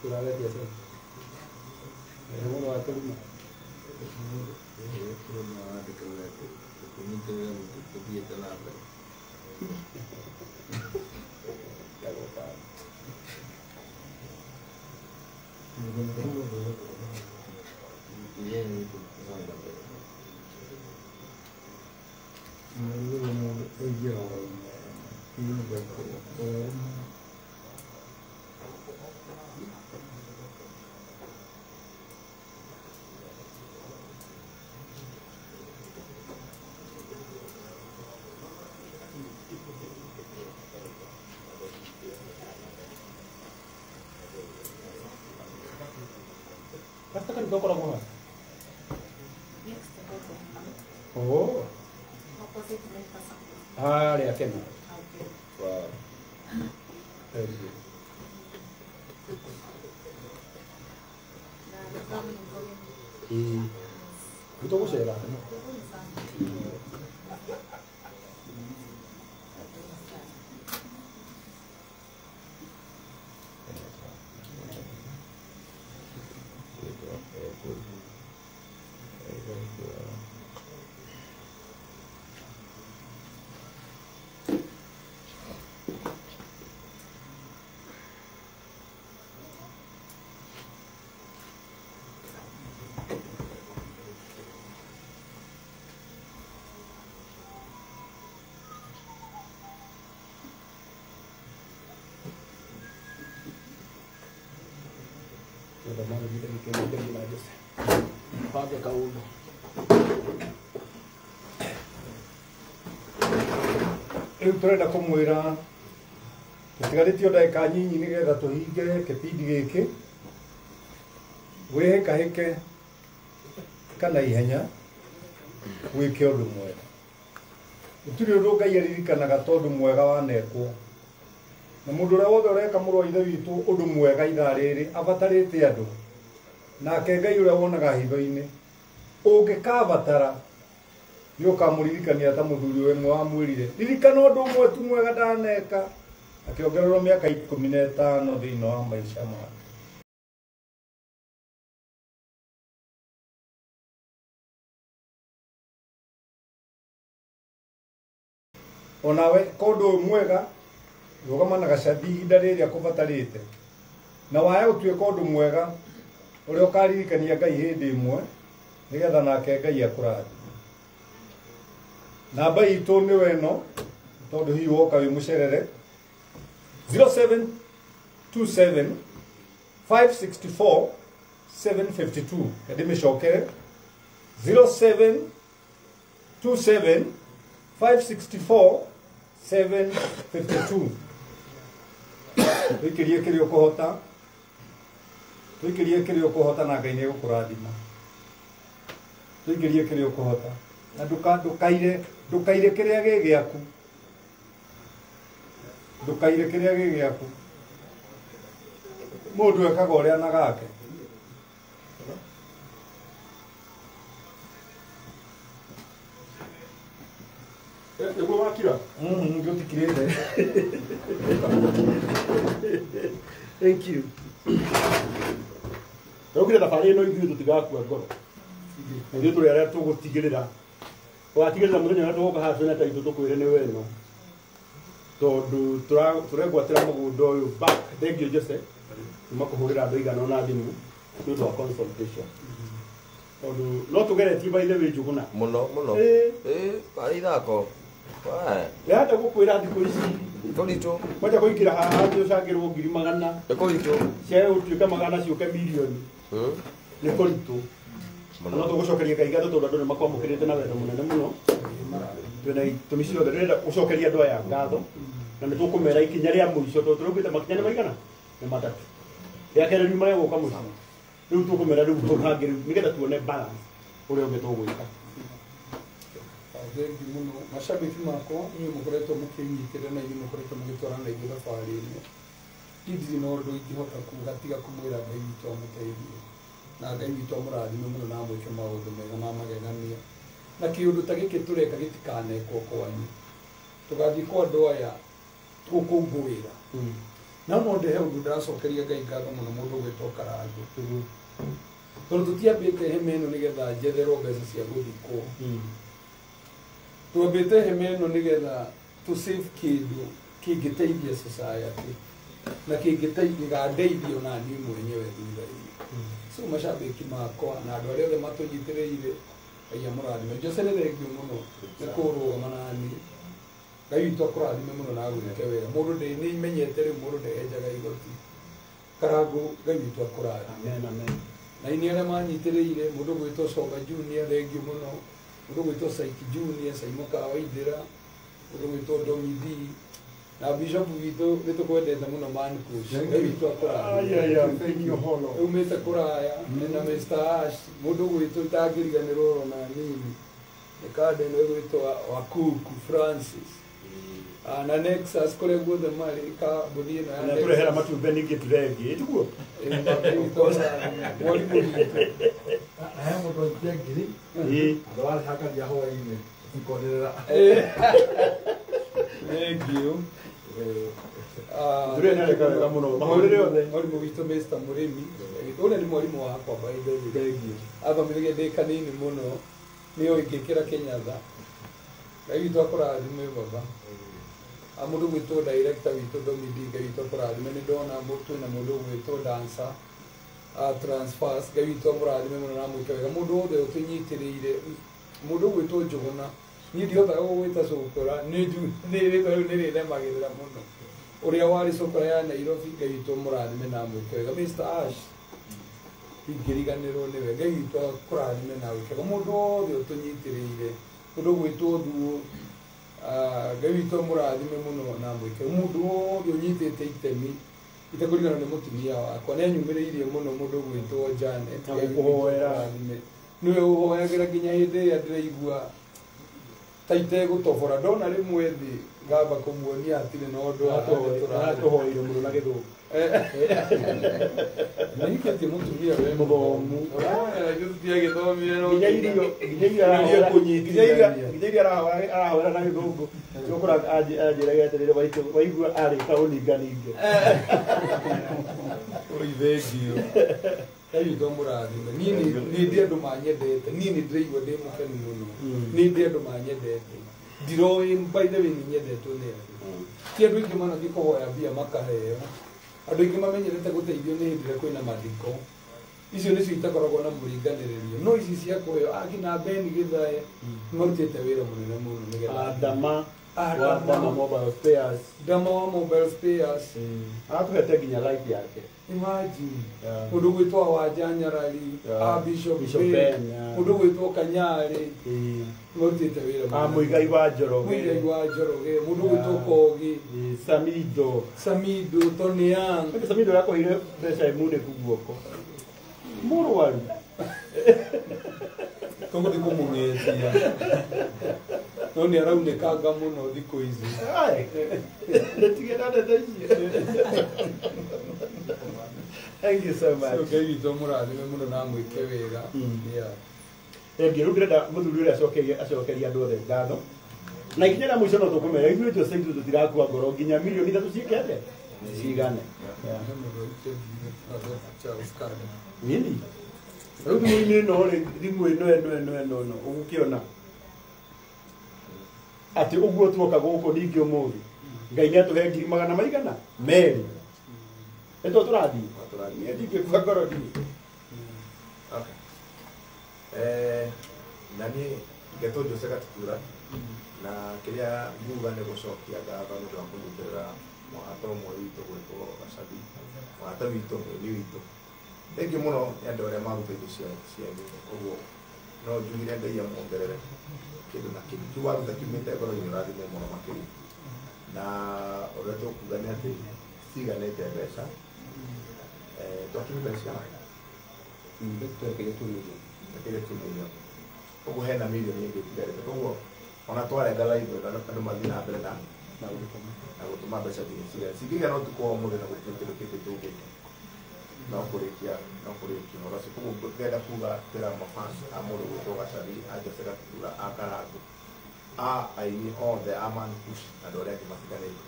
Tũrageria cia. Mũndũ wa tũrima. Tũthiĩte na mbere. Basta kan ikaw ko. Next to go. Oh. Opposite breakfast. Ah, ya kena. Okay. Wow. Thank you. Ito ko siya. Rĩu tũrenda kũmwĩra tũtigarĩtio ndagĩka nyinyi nĩgetha tũhinge kĩbindi gĩkĩ wĩhĩkahĩke kana ihenya wĩke ũndũ mwega. Gũtirĩ ũndũ Ngai aririkanaga tondũ mwega wanekwo. Na mũndũ ũrĩa wothe ũreka mũrũ wa ithe witũ ũndũ mwega ithaa rĩrĩ abatarĩte andũ. Nake Ngai ũrĩa wonaga hitho-inĩ ũngĩkabatara nĩ ũkamũririkania ta mũthuri ũmwe wamwĩrire ririkana ũndũ ũmwe tu mwega ndaneka akĩongererwo mĩaka 15 thĩinĩ wa maica make. Onawe ka ũndũ ũyũ mwega rũgama na gacathi ihinda rĩrĩa kũbatarĩte na waya gũtuĩka ũndũ mwega ũrĩa ũkaririkania Ngai hĩndĩ ĩmwe nĩgetha nake Ngai akũrathime. Namba itũ nĩwe ĩno tondũ hihi woka wĩ mũcerere 0727 564 752. Ndĩmĩcokere 0727 564 752. Tũikĩrie kĩrĩa ũkũhota, tũikĩrie kĩrĩa ũkũhota na Ngai nĩegũkũrathima. Tũikĩrie kĩrĩa ũkũhota na ndũkaire ndũkaire kĩrĩa gĩ gĩaku, ndũkaire kĩrĩa gĩ gĩaku. Mũndũ ekaga ũrĩa na gake. Nĩguo wakira? Ngũtikirĩte. Thank you. Ndaugire thabarĩ ĩno ithuĩ tũtigakua ngoro. Na ithuĩ tũrĩ arĩa tũgũtigĩrĩra. Tũgatigĩrĩra mũthenya ũrĩa tũgoka haha twĩna taitũ tũkwĩre nĩ weno. Tondũ tũregwatĩra mũgũnda ũyũ back. Thank you Jose. Kuma kũhũrĩra andũ aigana ũna thimũ nĩ ũndũ wa consultation. Tondũ no tũgeretie by the way Njũgũna. Mũno mũno. Arĩ ithako. Ndĩrenda gũkwĩra thikũ ici Kũritũ. Kwanja kũingĩra haha atĩ ũcangĩrwo 100,000. Nĩ kũritũ. Ciae gũtuĩka 100 ciũke mirioni. Nĩ kũritũ. No tũgũcokeria Ngai ngatho tondũ andũ nĩ makwamũkĩrĩte na wendo mũnene mũno. Twĩna itũmi ciothe tũrenda gũcokeria andũ aya ngatho na nĩ tũkũmera ikinya rĩa mũico tondũ tũraugĩte makinya nĩ maigana? Nĩ matatũ. Rĩa kerĩ riuma rĩa gũka mũciĩ. Rĩu tũkũmera rĩu hau hangĩ rĩu nĩgetha tuone balance ũrĩa ũngĩ tũgwĩka. Thengi mũno macabiki makwa inyuĩ mũkoretwo mũkĩnyitĩrĩra na inyuĩ mũkoretwo mũgĩtwarana na ithuĩ thabarĩ ĩno. Niĩ ndirĩ na ũndũ ingĩhota kuga tiga kũmwĩra Ngai witũ amũteithie na Ngai witũ amũrathime mũno na amwĩke maũndũ mega ma magegania. Na kĩũndũ ta gĩkĩ tũreka gĩtikanekwo kwanyu. Tũgathiĩ kwa andũ aya tũgũkũngũĩra. Na no ndehe ũndũ ndĩracokeria Ngai ngatho mũno mũndũ ũgwĩtwo Karangũ. Tondũ tũtiambĩte hema ĩno nĩgetha njetherwo mbeca cia gũthikwo. Twambĩte hema ĩno nĩgetha tũ save kĩndũ kĩngĩteithia society na kĩngĩgandeithia ona niĩ mwenyewe thutha-inĩ. So macambĩki makwa na andũ arĩa othe matũnyitĩrĩire Ngai amũrathime. Jose nĩ thengiũ mũno nĩ kũrũgama naniĩ. Ngai witũ akũrathime mũno na agwĩke wega. Mũndũ nĩ imenyete rĩu mũndũ ndehenjaga igoti. Karangũ Ngai witũ akũrathime. Amen, amen. Na ini arĩa manyitĩrĩire mũndũ gwĩtwo Coga Junior thengiũ mũno, mũndũ gwĩtwo Saiki Junior, Saimo Kawaithĩra, mũndũ gwĩtwo Domi D na Bishop witũ nĩ tũkwendete mũno man coach. Ngai witũ akũrathime. Umĩte kũraya na Mr. Ash, mũndũ gwĩtwo itangĩriganĩrwo ona nini nĩ kanda ĩno ĩgwĩtwo Wakuku Francis. Na Nexus kũrĩa guothe marĩ kambuni ĩno ya Na tũrehera matumbĩ ningĩ tũrengi tiguo. Mwarimũ witũ. He mũndũ aikia ngiri andũ arĩhakaria hwaĩ-inĩ ikonerera. Thengiũ. Ndũrĩ nĩ wega mũno. Mahũrĩre othe. Mwarimũ witũ Mr. Mũrĩmi. Ũrĩa nĩ mwarimũ wakwa by the way. Thengiũ. Athomithagia ndĩ kanini mũno nĩyo ingĩkĩra Kenyatta. Ngai witũ akũrathime baba. Mũndũ gwĩtwo director witũ Domidi Ngai witũ akũrathime. Nĩ ndona twĩna mũndũ gwĩtwo dancer transfers Ngai witũ amũrathime mũno na amwĩke wega. Mũndũ wothe ũtũnyitĩrĩire, mũndũ gwĩtwo Njũgũna, niĩ ndihotaga gũgwĩta cũkũra, nĩ rĩtwa rĩu nĩ rĩnemagĩrĩra mũno. Ũrĩa warĩ cũkũra ya Nairobi Ngai witũ amũrathime na amwĩke wega. Mr. Ash ndingĩriganĩrwo nĩwe. Ngai witũ akũrathime na amwĩke wega. Mũndũ wothe ũtũnyitĩrĩire, mũndũ gwĩtwo Thuo, Ngai witũ amũrathime mũno na amwĩke. Mũndũ wothe ũnyitĩte itemi itekũriganĩrwo nĩ mũtumia wakwa nĩ anyumĩrĩirie mũno mũndũ gwĩtwo Janet. Na gũkũhoera. Nĩwe ũhoyagĩra nginya hĩndĩ ĩrĩa ndĩraigua ta itegũtobora. Ndona rĩmwe thĩ ngamba kũmuonia hatirĩ na ũndũ Aratũhoire mũno na gĩthũngũ. Nĩhikĩtie mũtumia we Mũthomu. Ithuĩ tũtiagĩthomire no Nginya irio nginya irio arahoera na gĩthũngũ. Cũkũra anjĩraga atĩrĩrĩ waigua arĩka ũninganinge. Oi thengiũ. Ngai witũ amũrathime. Niĩ nĩ ndĩ andũ manyendete. Niĩ nĩ ndĩraigua ndĩ mũkenu mũno. Nĩ ndĩ andũ manyendete. Ndiroĩ by the way nĩ nyendetwo nĩ andũ. Ti andũ aingĩ manathiĩ kũhoya mbia makaheo. Andũ aingĩ mamenyerete gũteithio nĩ hĩndĩ ĩrĩa kwĩna mathiko. Icio nĩcio itakoragwo na mũringanĩrĩrio. No ici cia kũheo akina Ben Githae nĩmarutĩte wĩra mũnene mũno nĩgetha Adama wa Dama Mobile Spares. Dama wa Mobile Spares. Aratũhete nginya life yake. Imagine. Mũndũ gwĩtwo Wanja Nyarari, a Bishop Ben, mũndũ gwĩtwo Kanyarĩ, nĩmarutĩte wĩra mũnene. Mũigai wa Njoroge. Mũigai wa Njoroge, mũndũ gwĩtwo Kogi. Samido. Samido, Tony Young. Samido yakũheire mbeca ĩmunĩku guoko. Mũrwaru. Tũgũthiĩ kũmũng'etia. No nĩ araunĩkanga mũno thikũ ici. Nĩtige na ndeto icio. Thank you so much. So Ngai witũ amũrathime mũno na amwĩke wega. Yeah. Thengiũ. Rĩu ndĩrenda mũthuri ũrĩa acokerie andũ othe ngatho. Na ikinya rĩa mũico no tũkũmera ithuĩ Jose ithuĩ tũtirakua ngoro nginya milioni 3 ciĩke atĩa? Cigane. Really? Rĩu thimũ-inĩ ĩno rĩ, thimũ ĩno ĩno ĩno ĩno ĩno ũgũkĩona atĩ ũguo tuoka gũkũ ningĩ ũmũthĩ Ngai nĩ atũhe ngiri magana maigana merĩ. Nĩ to tũrathiĩ. Niĩ ndingĩkua ngoro niĩ. Okay. Na niĩ ngetwo Jose Gatutura na kĩrĩa nguga nĩ gũcokia ngatho nĩ ũndũ wa kũnyitĩrĩra mũhata ũmwe witũ gwĩtwo Gacathi, mũhata witũ, mũini witũ. Thengiũ mũno nĩ andũ arĩa maruta indo cianyu, ũguo no njugire Ngai amuongerere kĩndũ na kĩndũ. Kĩu waruta kiumĩte ngoro-inĩ ũrathimwo mũno makĩria. Na ũrĩa tũkuga nĩ atĩ ciganĩte mbeca. Twakinya mbeca cigana? Twerekeire 2 million. Twerekeire 2 million. Ũguo hena milioni ĩngĩ ĩtigarĩte. Koguo ona twarenga live andũ mathiĩ na mbere na gũtũma mbeca nginya cigane. Cingĩigana ũtukũ wa ũmũthĩ na gũtirĩ kĩndũ kĩngĩ tũngĩka. No kũrĩkia ũhoro ũcio. Koguo ngenda kuga kwĩra mafans a mũndũ gwĩtwo Gacathi, a Jose Gatutura, a Karangũ, a aini othe a Man Kush na andũ arĩa angĩ matiganĩte.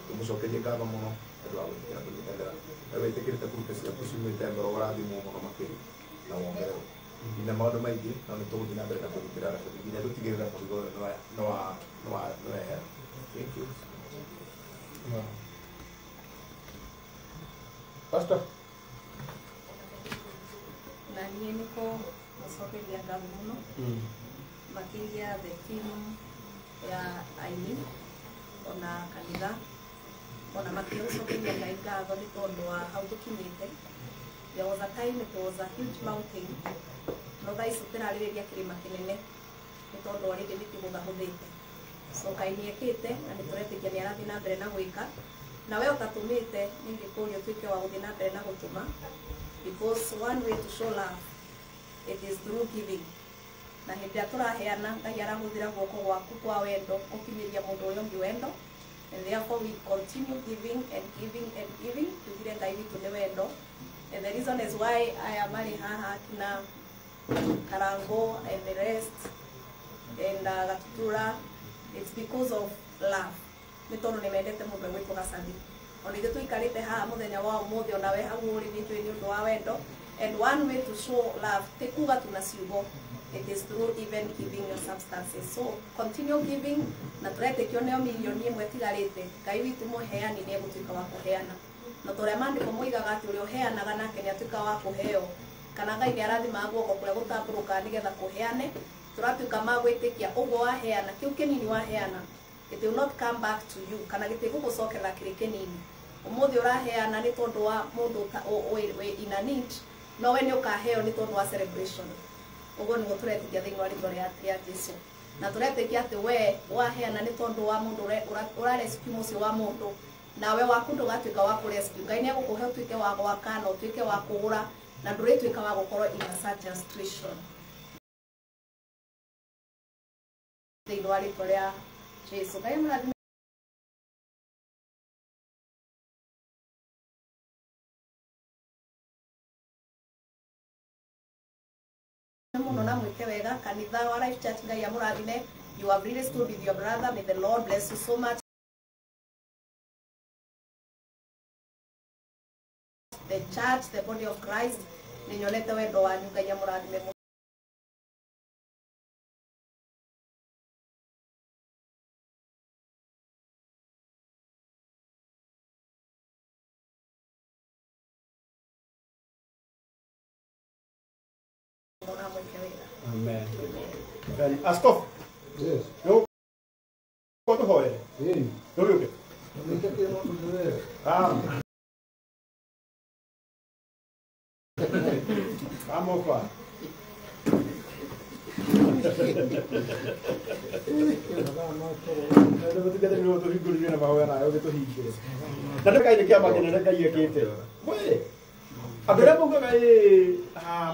Tũmũcokerie ngatho mũno nĩ ũndũ wa gwĩtĩkĩra kũnyitanĩra. Na wĩtĩkĩrĩte kũruta ciaku ciumĩte ngoro ũrathimwo mũno makĩria na wongererwo. Nginya maũndũ maingĩ no nĩ tũgũthiĩ na mbere na kũnyitĩra Gacathi nginya tũtigĩrĩre mũrigo ũyũ nĩ wehera. Thank you. Pastor. Na niĩ nĩ kũmũcokeria ngatho mũno makĩria the team ya aini ona kanitha ona makĩria gũcokeria Ngai ngatho nĩ tondũ wa hau tũkinyĩte. There was a time it was a huge mountain, no thaa ici tũrarĩrĩria kĩrĩma kĩnene nĩ tondũ already nĩ kĩgũthahũthĩte. So Ngai nĩ ekĩte na nĩ tũretĩkia nĩ arathiĩ na mbere na gwĩka. Na we ũtatũmĩte nĩ ingĩkũria ũtuĩke wa gũthiĩ na mbere na gũtũma, because one way to show love, it is through giving. Na hĩndĩ ĩrĩa tũraheana Ngai arahũthĩra guoko gwaku kwa wendo gũkinyĩria mũndũ ũrĩa ũngĩ wendo, and therefore we continue giving and giving and giving. Tugire Ngai witũ nĩ wendo, and the reason is why aya marĩ haha kina Karango and the rest and Gatutura, it's because of love. Nĩ tondũ nĩ mendete mũndũ ũgwĩtwo Gacathi. Ona ithuĩ tũikarĩte haha mũthenya wa ũmũthĩ ona we hau ũrĩ nĩ njũĩ nĩ ũndũ wa wendo. And one way to show love ti kuga tu na ciugo, it is through even giving your substances. So continue giving na tũretĩkio nĩyo milioni ĩmwe ĩtigarĩte. Ngai witũ mũheani nĩ egũtuĩka wa kũheana. Na ta ũrĩa maandĩko moigaga atĩ ũrĩa ũheanaga nake nĩ atuĩkaga wa kũheo, kana Ngai nĩ arathimaga guoko kũrĩa gũtambũrũkaga nĩgetha kũheane. Tũratuĩka ma gwĩtĩkia ũguo waheana kĩu kĩnini waheana, it will not come back to you, kana gĩtigũgũcokerera kĩrĩ kĩnini. Ũmũthĩ ũraheana nĩ tondũ wa mũndũ wĩ in a need, no we nĩ ũkaheo nĩ tondũ wa celebration. Ũguo nĩguo tũretĩkia thĩinĩ wa rĩtwa rĩa Jesũ. Na tũretĩkia atĩ we waheana nĩ tondũ wa mũndũ ũrarescue mũciĩ wa mũndũ, nawe waku ndũgatuĩka wa kũrescue. Ngai nĩ egũkũhe ũtuĩke wa gwaka na ũtuĩke wa kũgũra, na ndũrĩtuĩka wa gũkorwo in a such a situation. Thĩinĩ wa rĩtwa rĩa Jesũ. Ngai amũrathime mũno na mwĩke wega. Kanitha wa Life Church, Ngai amũrathime. You have really stood with your brother. May the Lord bless you so much. The church, the body of Christ, nĩ nyonete wendo wanyu. Ngai amũrathime mũno. Na mwĩke wega. Amen. Amen. Askofu. Yes. No. Kũtũhoere. Ĩĩ. Ndũgĩũke. Ah. Come over. Na mahoya nayo gĩtũhingĩre. Na ndũkaine kĩama kĩnene Ngai ekĩte. We. Andũ arĩa maugaga ĩ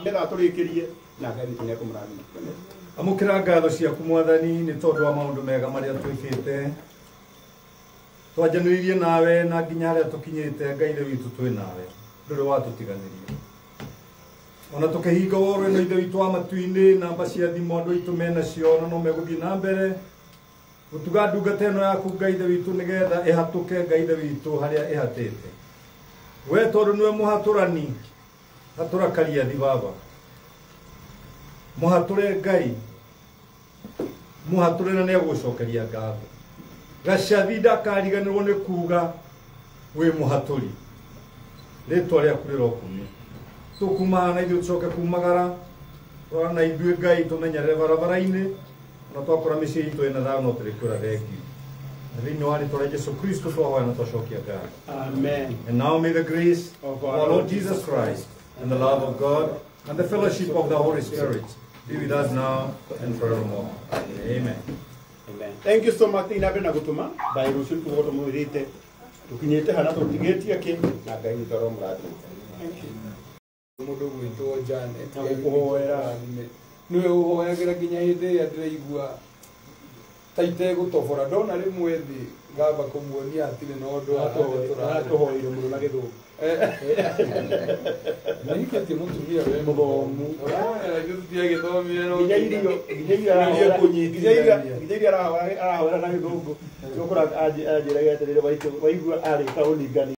metha tũrĩkĩrie na Ngai witũ nĩekũmũrathima. Amũkĩra ngatho ciaku Mwathani nĩ tondũ wa maũndũ mega marĩa twĩkĩte. Twanjanĩirie nawe na nginya harĩa tũkinyĩte Ngai ithe witũ twĩ nawe. Ndũrĩ watũtiganĩria. Ona tũkĩhinga ũhoro ĩno ithe witũ wa matu-inĩ, namba cia thimũ andũ aitũ menacio na no megũthiĩ na mbere gũtuga ndungata ĩno yaku Ngai ithe witũ nĩgetha ĩhatũke Ngai ithe witũ harĩa ĩhatĩte. We tondũ nĩwe mũhatũrani, hatũra Kariathi baba. Mũhatũre Ngai, mũhatũre na nĩegũgũcokeria ngatho. Gacathi ndakariganĩrwo nĩ kuga wĩ mũhatũri. Rĩtwa rĩaku rĩrokumio. Tũkumaga na ithuĩ tũcoke kumagara, tũrora na ithuĩ Ngai tũmenyerere barabara-inĩ, ona twakora mĩciĩ itũ ĩna thayũ no tũrĩkwĩra thengiũ. Na thĩinĩ wa rĩtwa rĩa Jesũ Kristo twahoya na twacokia ngatho. Amen. And now may the grace of our Lord Jesus Christ and the love of God and the fellowship of the Holy Spirit be with us now and forevermore. Amen. Amen. Thank you so much. Ina mbere na gũtũma by rũciũ tũgũkorwo tũmwĩrĩte tũkinyĩte hana tũtigĩtie kĩ na Ngai witũ aromũrathima. Thank you. Mũndũ ũgwĩtwo Janet Na gũkũhoera. Nĩwe ũhoyagĩra nginya hĩndĩ ĩrĩa ndĩraigua Ta itegũtobora ndona rĩmwe thĩ ngamba kũmuonia hatirĩ na ũndũ. Aratũhoire mũno na gĩthũngũ. Nĩhikĩtie mũtumia we Mũthomu. Ithuĩ tũtiagĩthomire no nginya irio nginya irio arahoera na gĩthũngũ. Ũkũra anjĩraga atĩrĩrĩ, waigua arĩka ũningani.